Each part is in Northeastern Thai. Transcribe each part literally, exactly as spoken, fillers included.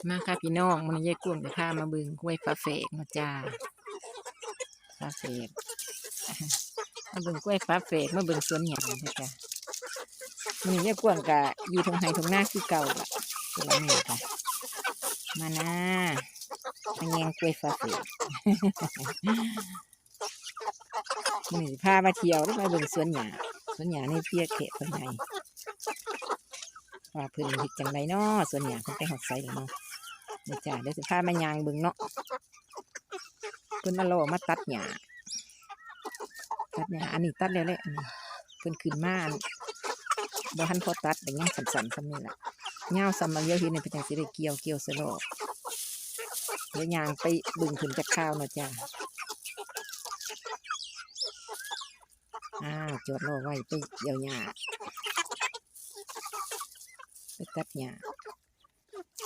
มาค่ะพี่น้อง มื้อนี้ยายกวงจะพามาเบิ่งกล้วยฝาแฝดเนาะจ้า ฝาแฝด มาเบิ่งกล้วยฝาแฝด มาเบิ่งสวนหญ้าเนาะจ้า มื้อนี้ยายกวงก็อยู่ท่งไฮ่ท่งนาคือเก่าล่ะ เดี๋ยวนี้ก็มานะ มาแยงกล้วยฝาแฝด มื้อนี้พามาเที่ยวเด้อ มาเบิ่งสวนหญ้า สวนหญ้าในเปียแขกเพิ่นให้ ว่าเพิ่นเฮ็ดจั่งใดน้อ สวนหญ้าเพิ่นไปฮอดไสแล้วเนาะ นี่จ้า เดี๋ยวสิพามาย่างเบิ่งเนาะ เพิ่นเอาล้อมาตัดหญ้า ตัดหญ้า อันนี้ตัดแล้วแหละ อันนี้เพิ่นขึ้นมา อัน บ่ทันพอตัด แต่ยังสั้นๆ ส่ำนี้ล่ะ ยาวส่ำมาเดียวเห็นนี่เพิ่นจั่งสิได้เกี่ยว เกี่ยวใส่ล้อ เดี๋ยวย่างไปเบิ่งเพิ่นจักคราวเนาะจ้า อ้าว จอดล้อไว้ ไปเกี่ยวหญ้า ไปตัดหญ้า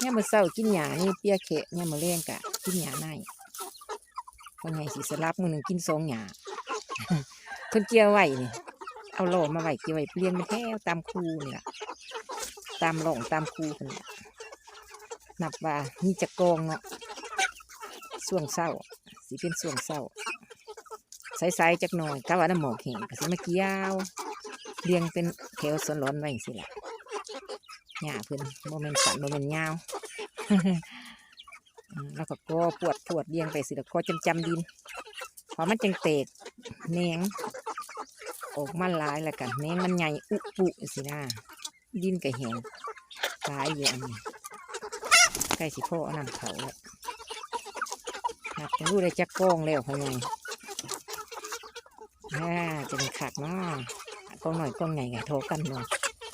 ยามมื้อเช้ากินหญ้านี่เปียแขะ ยามมื้อแลงก็กินหญ้าใน พ่อใหญ่สิสลับ มื้อหนึ่งกินสองหญ้า เพิ่นเกี่ยวไว้นี่ เอาล้อมาไว้ เกี่ยวไว้เรียงเป็นแถวตามคูนี่ล่ะ ตามร่องตามคูเพิ่นล่ะ นับว่ามีจักกองเนาะ ช่วงเช้า สิเป็นช่วงเช้า สายๆ จักหน่อย กะว่าน้ำหมอกแห้ง ก็สิมาเกี่ยว เรียงเป็นแถวสวนหลอนไว้จั่งซี้ล่ะ หญ้าเพิ่นบ่แม่นสั้น บ่แม่นยาว อืม แล้วก็กอพวดๆ เรียงไปสิ แล้วกอจำๆ ดิน เพราะมันจั่งแตกแหนง ออกมาหลายแล้วก็แหนงมันใหญ่อุปุจั่งซี้นะ ดินก็แห้งหลายอยู่ อันนี้ ใกล้สิพอเอาน้ำเข้าแล้ว นับเบิ่งดูได้จักกองแล้วพ่อใหญ่ อ่า จะมีคักเนาะ กองน้อยกองใหญ่ก็เท่ากันเนาะ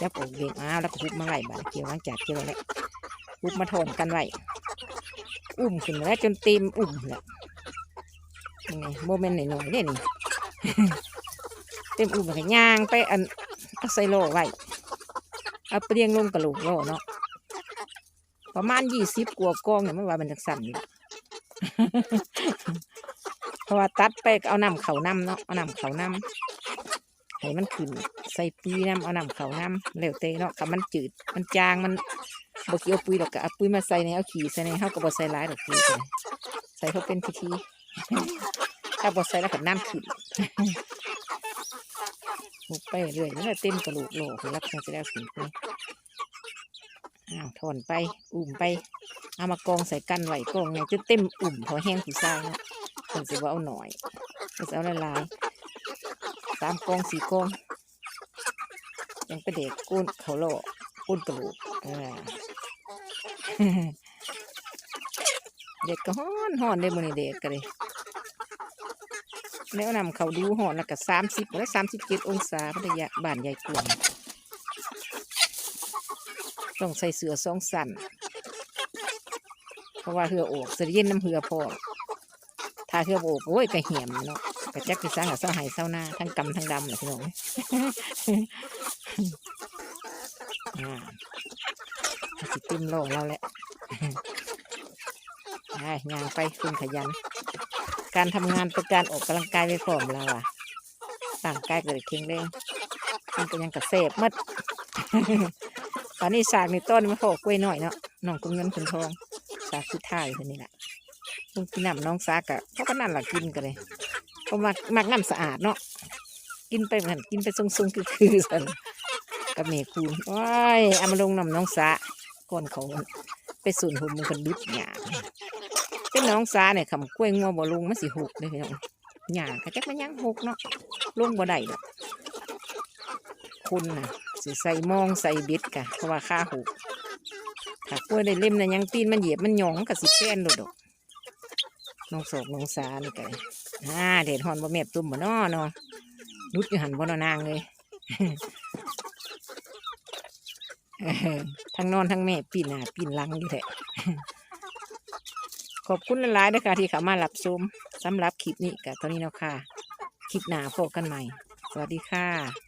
จับออกเอง อ้าว แล้วก็หุบมาไว้ บาดเกี่ยว หลังจากเกี่ยวแล้ว หุบมาท่อนกันไว้ อุ้มขึ้นมาแล้วจนเต็มอุ้มแล้ว นี่ บ่แม่นน้อยๆ เด้นี่ เต็มอุ้มแล้วก็ย่างไป อัน เอาใส่ล้อไว้ เอาไปเรียงลงกะโหลกล้อเนาะ ประมาณยี่สิบกว่ากองเนี่ย มันว่ามันจั่งซั้นนี่ เพราะว่าตัดไปก็เอาน้ำเข้านำเนาะ เอาน้ำเข้านำ ให้มันขึ้น ใส่ปุ๋ยนำ เอาน้ำเข้านำ แล้วแต่เนาะ คันมันจืด มันจาง มันบ่เกี่ยวปุ๋ยดอก ก็เอาปุ๋ยมาใส่แหน่ เอาขี้ใส่แหน่ เฮาก็บ่ใส่หลายดอกปุ๋ยก็ได้ ใส่พอเป็นพิธี ถ้าบ่ใส่แล้วก็น้ำขึ้น หุบไปเรื่อย มันก็เต็มกะโหลกล้อ ลักษณะจะได้เอาขึ้นไป อ้าว ท่อนไป อุ้มไป เอามากองใส่กันไว้ กองใหญ่จนเต็มอุ้ม เพราะแฮงผู้ชายเนาะ เพิ่นสิบ่เอาน้อย เพิ่นสิเอาหลายๆ สามกอง สี่กอง จั่งไปแดกโกนเข้าล้อ โกนกะโหลก เออ แดดก็ฮ้อน ฮ้อนเด้มื้อนี้ แดดก็เลย แล้วน้ำเข้าดูฮ้อน แล้วก็สามสิบ แล้ว สามสิบเจ็ดองศา พัทยา บ้านยายกวง ต้องใส่เสื้อสองชั้น เพราะว่าเหื่อออก เสื้อเย็นนำเหื่อพร้อม ถ้าเหื่อบ่ออก โอ้ย ก็แหมเนาะ ก็จักสิซังกับเซาไฮ่เซานา ทั้งกำทั้งดำแหละพี่น้อง อ่า ก็สิเต็มล้อแล้วแหละ อ่า ย่างไป คนขยัน การทำงานเป็นการออกกำลังกายไปพร้อม ลาวว่า ร่างกายก็เลยแข็งแรง กินก็หยังก็แซ่บหมด ตอนนี้สากนี่ต้อนมาพ้อกล้วยน้อยเนาะ น้องกุนเงินกุนทอง สากสุดท้ายเพิ่นนี่ล่ะ ลงกินน้ำหนองสาก็พอปานนั้นล่ะ กินก็เลย เพราะมัก มักน้ำสะอาดเนาะ กินไปหั่น กินไปซุ่งๆ คือๆ ซั่น กับแม่คูณ โอ้ย เอามาลงน้ำหนองสา ก่อนเขาไปสูนหุมมันก็ดึดหญ้า เป็นหนองสาเนี่ย คันกล้วยงัวบ่ลง มันสิหกเด้อพี่น้อง หญ้าก็จักมันหยังหกเนาะ ลงบ่ได้ดอก คนน่ะ สิใส่มองใส่เบ็ดกะ เพราะว่าขาหก ถ้ากล้วยได้เล็มน่ะ หยังตีนมันเหยียบมันหย่อง มันก็สิแป้นโลดดอก หนองสอกหนองสานี่ก็ อ่า แดดฮ้อนบ่แมบตุ้มบ่น้อเนาะ หลุดอยู่หั่นบ่น้อนางเอ้ย เออ ทั้งนอนทั้งแมบ ปีนหน้าปีนหลังอยู่แท้ ขอบคุณหลายๆ เด้อค่ะ ที่เข้ามารับชม สำหรับคลิปนี้ก็เท่านี้เนาะค่ะ คลิปหน้าพบกันใหม่ สวัสดีค่ะ